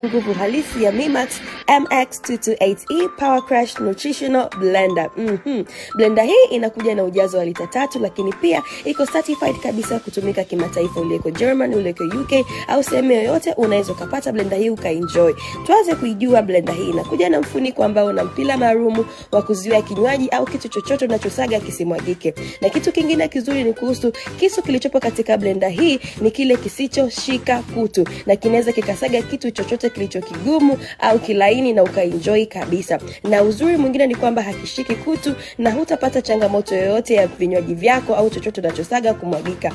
Nguvu halisi ya Mimax MX228E Power Crush Nutritional Blender. Blender hii inakuja na ujazo wa lita 3, lakini pia iko certified kabisa kutumika kimataifa. Ulioko Germany, ulioko UK au sehemu yoyote unaweza ukapata blender hii ukaenjoy. Tuanze kuijua blender hii inakuja na mfuniko ambao una mpira maalumu wa kuzuia kinywaji au kitu chochote unachosaga kisimwagike. Na kitu kingine kizuri ni kuhusu kisu kilichopo katika blender hii ni kile kisichoshika kutu na kinaweza kikasaga kitu chochote kilicho kigumu au kilaini na ukaenjoy kabisa. Na uzuri mwingine ni kwamba hakishiki kutu na hutapata changamoto yoyote ya vinywaji vyako au chochote unachosaga kumwagika.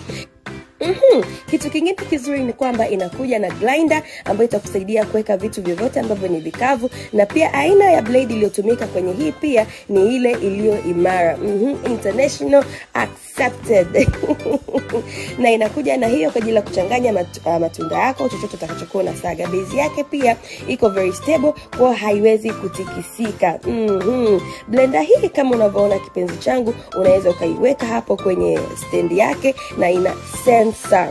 Kitu kingine kizuri ni kwamba inakuja na grinder ambayo itakusaidia kuweka vitu vyovyote ambavyo ni vikavu, na pia aina ya blade iliyotumika kwenye hii pia ni ile iliyo imara. International accepted. Na inakuja na hiyo kwa ajili ya kuchanganya matunda yako, chochote utakachokuwa unasaga. Base yake pia iko very stable, kwa haiwezi kutikisika. Blender hii kama unavyoona kipenzi changu, unaweza ukaiweka hapo kwenye stand yake na ina sensor.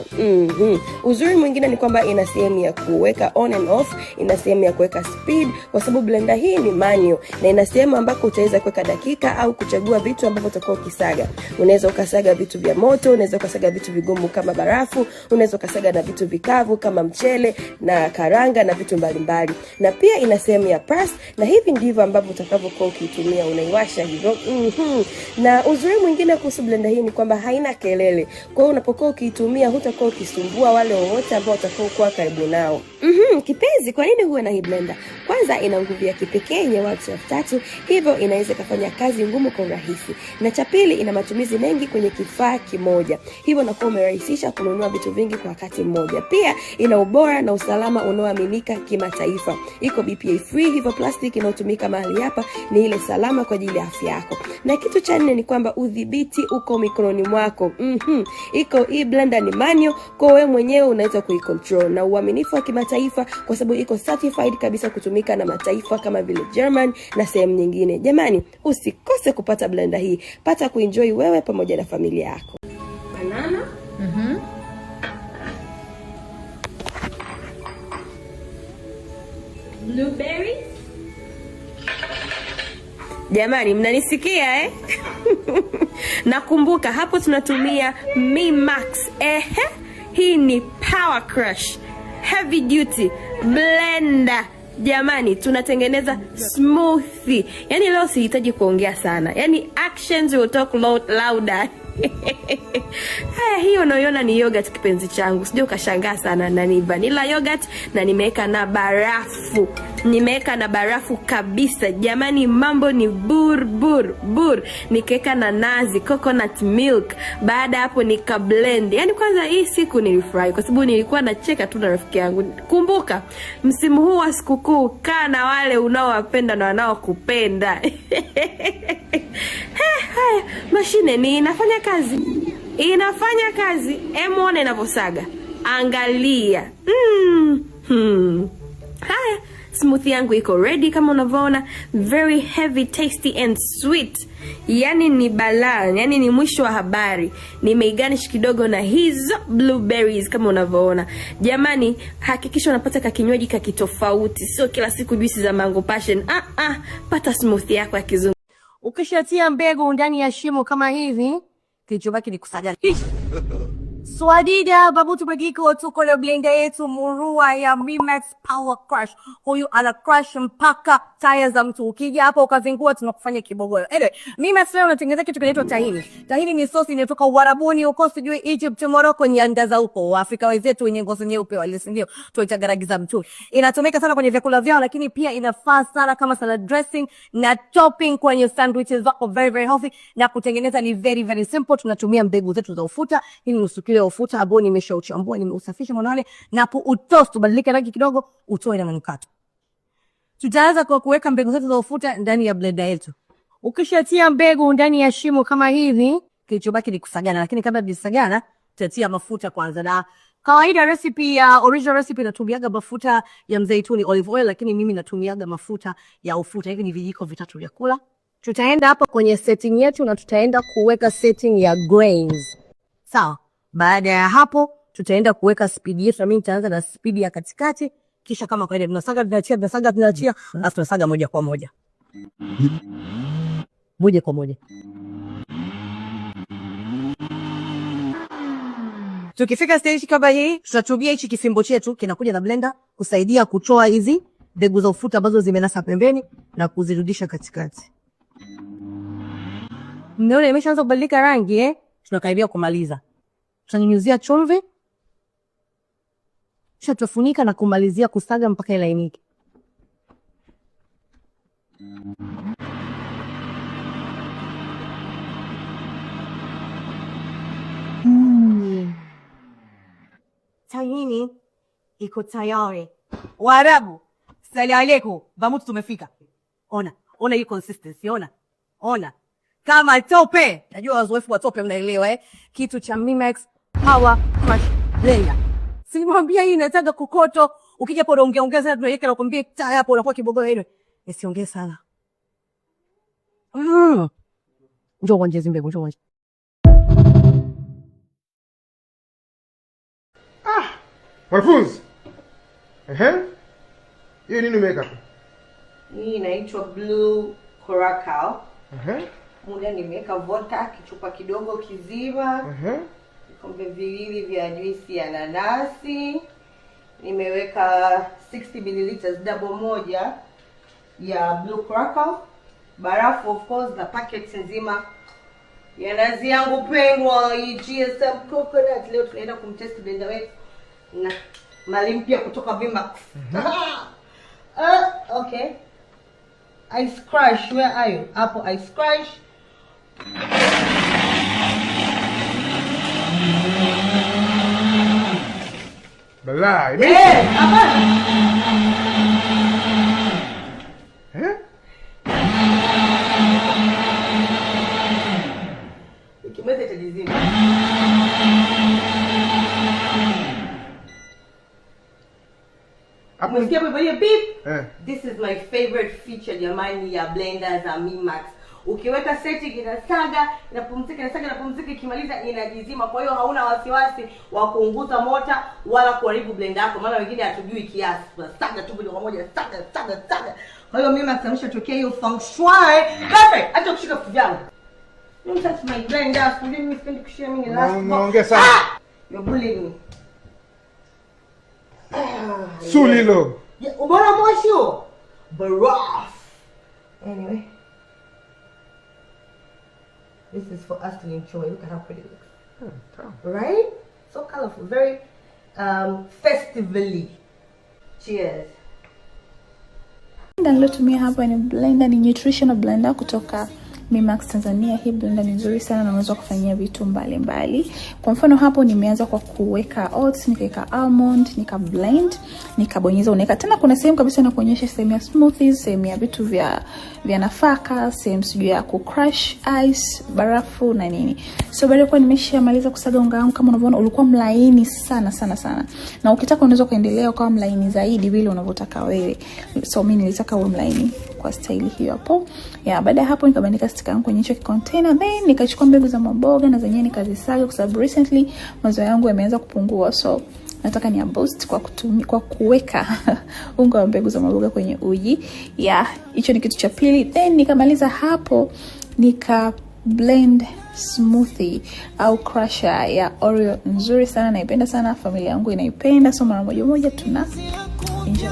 Uzuri mwingine ni kwamba ina sehemu ya kuweka on and off, ina sehemu ya kuweka speed kwa sababu blender hii ni manual, na ina sehemu ambako utaweza kuweka dakika au kuchagua vitu ambavyo utakuwa ukisaga. Unaweza ukasaga vitu vya moto, unaweza ukasaga vitu vigumu kama barafu, unaweza ukasaga na vitu vikavu kama mchele na karanga na vitu mbalimbali. Na pia ina sehemu ya press, na hivi ndivyo ambavyo utakavyokuwa ukiitumia, unaiwasha hivyo. Na uzuri mwingine kuhusu blender hii ni kwamba haina kelele. Kwa hiyo unapokuwa ukiitumia hutakuwa ukisumbua wale wowote ambao watakao kuwa karibu nao. Kipenzi, kwa nini huwe na hii blender? Kwanza ina nguvu ya kipekee yenye watts 3000, hivyo inaweza kufanya kazi ngumu kwa urahisi. Na cha pili, ina matumizi mengi kwenye kifaa kimoja, hivyo unakuwa umerahisisha kununua vitu vingi kwa wakati mmoja. Pia ina ubora na usalama unaoaminika kimataifa. Iko BPA free, hivyo plastic inayotumika mahali hapa ni ile salama kwa ajili ya afya yako. Na kitu cha nne ni kwamba udhibiti uko mikononi mwako. Iko hii blender ni manual, kwa wewe mwenyewe unaweza kuicontrol, na uaminifu wa kimataifa kwa sababu iko certified kabisa kutumika na mataifa kama vile German na sehemu nyingine. Jamani, usikose kupata blender hii. Pata kuenjoy wewe pamoja na familia yako. Banana. Blueberry. Jamani, mnanisikia? Nakumbuka hapo tunatumia Mimax. Hii ni Power Crush Heavy Duty Blender. Jamani, tunatengeneza smoothie. Yaani leo sihitaji kuongea sana. Yaani actions will talk louder. Haya, hiyo unayoiona ni yogurt kipenzi changu. Sijui ukashangaa sana, na ni vanilla yogurt na nimeweka na barafu. Nimeweka na barafu kabisa. Jamani, mambo ni bur bur bur. Nikaweka na nazi, coconut milk. Baada hapo nika blend. Yaani kwanza hii siku nilifurahi kwa sababu nilikuwa nacheka tu na rafiki yangu. Kumbuka, msimu huu wa sikukuu, kaa na wale unaowapenda na wanaokupenda. Haya, mashine ni inafanya kazi. Inafanya kazi. Muone inavyosaga. Angalia. Haya, smoothie yangu iko ready kama unavyoona, very heavy, tasty and sweet. Yaani ni balaa, yaani ni mwisho wa habari. Nimeigarnish kidogo na hizo blueberries kama unavyoona. Jamani, hakikisha unapata kakinywaji kakitofauti, sio kila siku juisi za mango passion. Pata smoothie yako ya kizungu. Ukishatia mbegu ndani ya shimo kama hivi, kilichobaki ni kusaga. Swadida babutu bagiko, tuko na blender yetu murua ya Mimax Power Crush. Huyu ana crush mpaka taya za mtu. Ukija hapo ukazingua, tunakufanya kibogoyo. Anyway, Mimax leo unatengeneza kitu kinaitwa tahini. Tahini ni sosi inayotoka Uarabuni huko, sijui Egypt, Morocco, nyanda za huko. Waafrika wenzetu wenye ngozi nyeupe wale, si ndio? Tuita garagiza mtu. Inatumika sana kwenye vyakula vyao, lakini pia inafaa sana kama salad dressing na topping kwenye sandwiches zako, very very healthy, na kutengeneza ni very very simple. Tunatumia mbegu zetu za ufuta. Hii ni nusu kilo ya ufuta ambao nimeshauchambua, nimeusafisha mwanawale na kuutoast ubadilike rangi kidogo, utoe na manukato. Tutaanza kwa kuweka mbegu zetu za ufuta ndani ya blender yetu. Ukishatia mbegu ndani ya shimo kama hivi, kilichobaki ni kusagana, lakini kabla hujasagana, tutatia mafuta kwanza. Na kawaida recipe ya original recipe natumiaga mafuta ya mzeituni, olive oil, lakini mimi natumiaga mafuta ya ufuta. Hivi ni vijiko vitatu vya kula. Tutaenda hapa kwenye setting yetu na tutaenda kuweka setting ya grains. Sawa. Baada ya hapo tutaenda kuweka speed yetu, na mimi nitaanza na speed ya katikati. Kisha kama kawaida tunasaga tunaachia, tunasaga tunaachia, alafu tunasaga moja kwa moja. Moja kwa moja. Tukifika stage kama hii, tutatumia hichi kifimbo chetu kinakuja na blender kusaidia kutoa hizi mbegu za ufuta ambazo zimenasa pembeni na kuzirudisha katikati. Mnaona imeshaanza kubadilika rangi eh? Tunakaribia kumaliza. Tutanyunyuzia chumvi. Kisha tutafunika na kumalizia kusaga mpaka ilainike. Tahini iko tayari. Waarabu, salamu alaikum. Bamutu tumefika. Ona, ona hii consistency, ona. Ona. Kama tope. Najua wazoefu wa tope mnaelewa eh. Kitu cha Mimax Power Crush Blender. Simwambia hii inataka kokoto. Ukija hapo unaongea ongea sana, tunaiweka na kuambia taa hapo unakuwa kibogoyo anyway. Nisiongee sana. Njoo uonje hizi mbegu, njoo uonje. Wanafunzi. Ehe. Hiyo nini umeweka hapo? Hii inaitwa Blue Curacao. Ehe. Muda nimeweka vodka kichupa kidogo kizima, Ehe. vikombe viwili vya juisi ya nanasi, nimeweka 60 milliliters double moja ya Blue Curacao, barafu of course na packet nzima ya nazi yangu pendwa hii GSM coconut. Leo tunaenda kumtest blender wetu na mali mpya kutoka Vimax. Okay. Ice Crush, where are you? Hapo Ice Crush. Balaa, imeisha. Hapana. Eh? Ikimaliza itajizima. Hapo Umesikia hapo hiyo beep? Eh. This is my favorite feature jamani ya blender za Mimax. Ukiweka setting inasaga, inapumzika, inasaga, inapumzika, ikimaliza inajizima. Kwa hiyo hauna wasiwasi wa kuunguza mota wala kuharibu blender yako, maana wengine hatujui kiasi. Tunasaga tu moja kwa moja, saga saga saga. Kwa hiyo Mimax ameshatokea hiyo function. Perfect. Acha kushika vitu vyangu. Don't touch my blender. Sijui mimi sipendi kushare, mimi ni last. Unaongea sana. You're bullying me. Sulilo. Yeah, umeona moshi huo? Barafu. Anyway, this is for us to enjoy. Look at how pretty it looks. Right? So colorful, very festively. Cheers. Blender nilotumia hapa ni blender, ni nutritional blender kutoka Mimax Tanzania. Hii blender ni nzuri sana na unaweza kufanyia vitu mbalimbali. Kwa mfano hapo nimeanza kwa kuweka oats, nikaweka almond, nika blend, nikabonyeza unaweka. Tena kuna sehemu kabisa na kuonyesha sehemu ya smoothies, sehemu ya vitu vya nafaka, sehemu sijui ya ku crush ice, barafu na nini. So baada ya kuwa nimeshamaliza kusaga unga wangu, kama unavyoona ulikuwa mlaini sana sana sana. Na ukitaka unaweza kuendelea ukawa mlaini zaidi vile unavyotaka wewe. So mimi nilitaka uwe mlaini kwa style hiyo hapo. Ya baada ya hapo nikabandika sticker yangu kwenye hicho container, then nikachukua mbegu za maboga na zenyewe nikazisaga kwa sababu recently maziwa yangu yameanza kupungua, so nataka ni boost kwa kutumia, kwa kuweka unga wa mbegu za maboga kwenye uji. Ya hicho ni kitu cha pili. Then nikamaliza hapo nika blend smoothie au crusher ya Oreo nzuri sana, naipenda sana, familia yangu inaipenda, so mara moja moja tuna enjoy.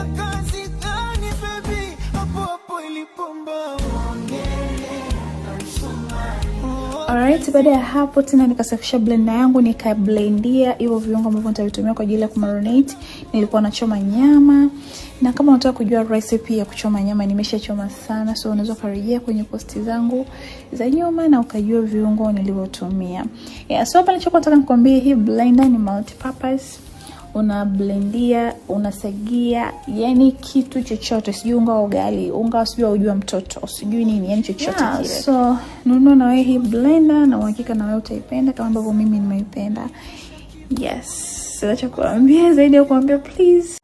Alright, baada ya hapo tena nikasafisha blender yangu, nikablendia hivyo viungo ambavyo nitavitumia kwa ajili ya kumarinate. Nilikuwa nachoma nyama, na kama unataka kujua recipe ya kuchoma nyama nimeshachoma sana, so unaweza kurejea kwenye posti zangu za nyuma na ukajua viungo nilivyotumia. Yeah, so hapa nilichokuwa nataka nikwambie, hii blender ni multi-purpose. Una blendia, unasagia, yani kitu chochote, sijui unga wa ugali, unga sijui wa uji wa mtoto, sijui nini, yani chochote kile. So nunua na wewe hii blender na uhakika na wewe utaipenda kama ambavyo mimi nimeipenda. Yes. Sina cha kuambia zaidi ya kuambia please.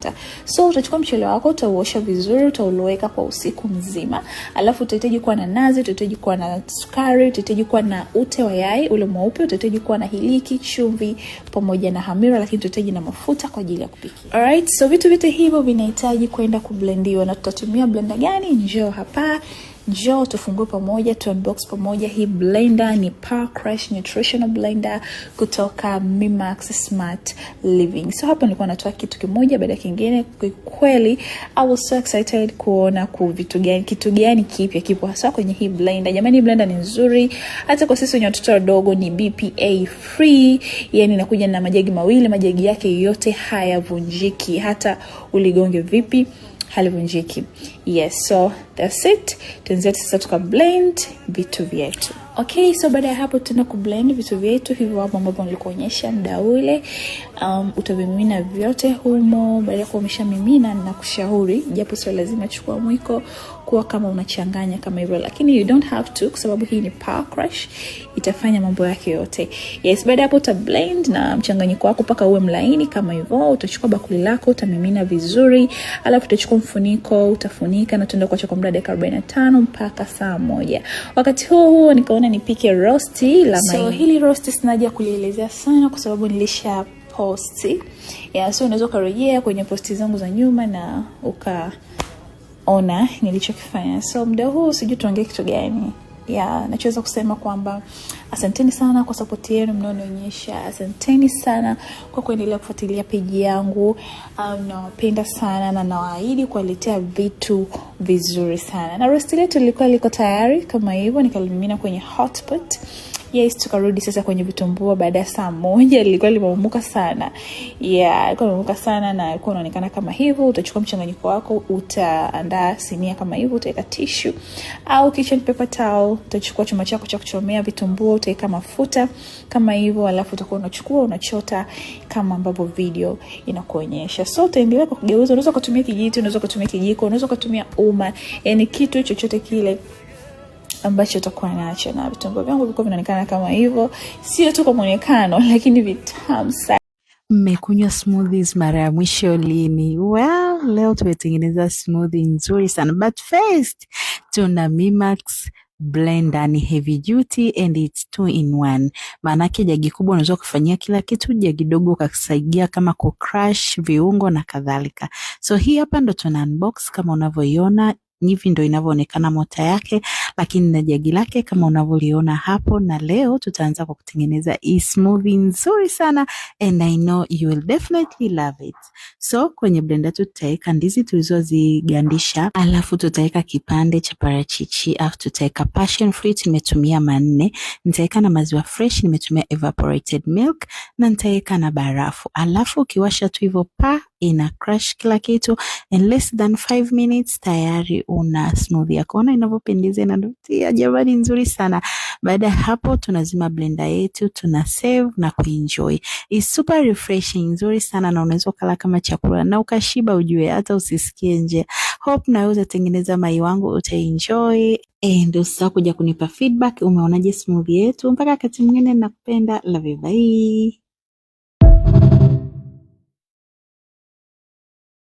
So utachukua mchele wako, utauosha vizuri, utauloweka kwa usiku mzima. Alafu utahitaji kuwa na nazi, utahitaji kuwa na sukari, utahitaji kuwa na ute wa yai ule mweupe, utahitaji kuwa na hiliki, chumvi pamoja na hamira, lakini utahitaji na mafuta kwa ajili ya kupikia. Alright, so vitu vyote hivyo vinahitaji kwenda kublendiwa, na tutatumia blender gani? Njoo hapa, njoo tufungue pamoja, tu unbox pamoja. Hii blender ni Power Crush Nutritional Blender kutoka Mimax Smart Living. So hapa nilikuwa natoa kitu kimoja baada ya kingine. Kwa kweli I was so excited kuona ku vitu gani, kitu gani kipya kipo hasa kwenye hii blender. Jamani, hii blender ni nzuri hata kwa sisi wenye watoto wadogo, ni BPA free, yani inakuja na majagi mawili, majagi yake yote hayavunjiki, hata uligonge vipi halivunjiki. Yes, so that's it. Tuanze sasa tuka blend vitu vyetu. Okay, so baada ya hapo tutaenda kublend vitu vyetu hivyo hapo ambapo nilikuonyesha muda ule. Utavimimina vyote humo. Baada ya kuwa umeshamimina, nakushauri, japo sio lazima, chukua mwiko kuwa kama unachanganya kama hivyo, lakini you don't have to kwa sababu hii ni Power Crush, itafanya mambo yake yote. Yes, baada ya hapo uta blend na mchanganyiko wako mpaka uwe mlaini kama hivyo. Utachukua bakuli lako, utamimina vizuri, alafu utachukua mfuniko, utafunika na tuenda kuacha kwa muda dakika 45 mpaka saa moja. Wakati huo huo nikaona nipike rosti la mahindi. So hili rosti sina haja kulielezea sana kwa sababu nilisha posti. Yeah, so unaweza ukarejea kwenye posti zangu za nyuma na ukaona nilichokifanya. So muda huu sijui tuongee kitu gani. Yeah, nachoweza kusema kwamba asanteni sana kwa support yenu mnaonionyesha. Asanteni sana kwa kuendelea kufuatilia page yangu. Nawapenda sana na nawaahidi kuwaletea vitu vizuri sana. Na roast letu lilikuwa liko tayari kama hivyo, nikalimimina kwenye hotpot. Yes, tukarudi sasa kwenye vitumbua baada ya saa moja. Lilikuwa limeumuka sana. Yeah, ilikuwa limeumuka sana na ilikuwa inaonekana kama hivyo. Utachukua mchanganyiko wako, utaandaa sinia kama hivyo, utaweka tissue au kitchen paper towel, utachukua chuma chako cha kuchomea vitumbua, utaweka mafuta kama hivyo, alafu utakuwa unachukua unachota kama ambavyo video inakuonyesha. So utaendelea kwa kugeuza, unaweza kutumia kijiti, unaweza kutumia kijiko, unaweza kutumia uma, yani kitu chochote kile ambacho utakuwa nacho. Na vitumbua vyangu vilikuwa vinaonekana kama hivyo, sio tu kwa muonekano, lakini vitamu sana. Mmekunywa smoothies mara ya mwisho lini? Well, leo tumetengeneza smoothie nzuri sana, but first tuna Mimax blender, ni heavy duty and it's two in one. Maanake jagi kubwa unaweza kufanyia kila kitu, jagi dogo ukasaidia kama ku crush viungo na kadhalika. So hii hapa ndo tuna unbox kama unavyoiona, hivi ndo inavyoonekana mota yake, lakini na jagi lake kama unavyoliona hapo. Na leo tutaanza kwa kutengeneza hii smoothie nzuri sana and I know you will definitely love it. So kwenye blender yetu tutaweka ndizi tulizozigandisha, alafu tutaweka kipande cha parachichi, alafu tutaweka passion fruit, nimetumia manne, nitaweka na maziwa fresh, nimetumia evaporated milk na nitaweka na barafu. Alafu ukiwasha tu hivyo pa ina crush kila kitu in less than 5 minutes tayari una smoothie yako. Ona inavyopendeza, inanukia jamani, nzuri sana. Baada ya hapo tunazima blender yetu, tuna serve na kuenjoy. It's super refreshing, nzuri sana na unaweza ukala kama chakula na ukashiba, ujue hata usisikie njaa. Hope na wewe utatengeneza mai wangu, utaenjoy and usisahau kuja kunipa feedback, umeonaje smoothie yetu. Mpaka wakati mwingine, nakupenda, love you, bye.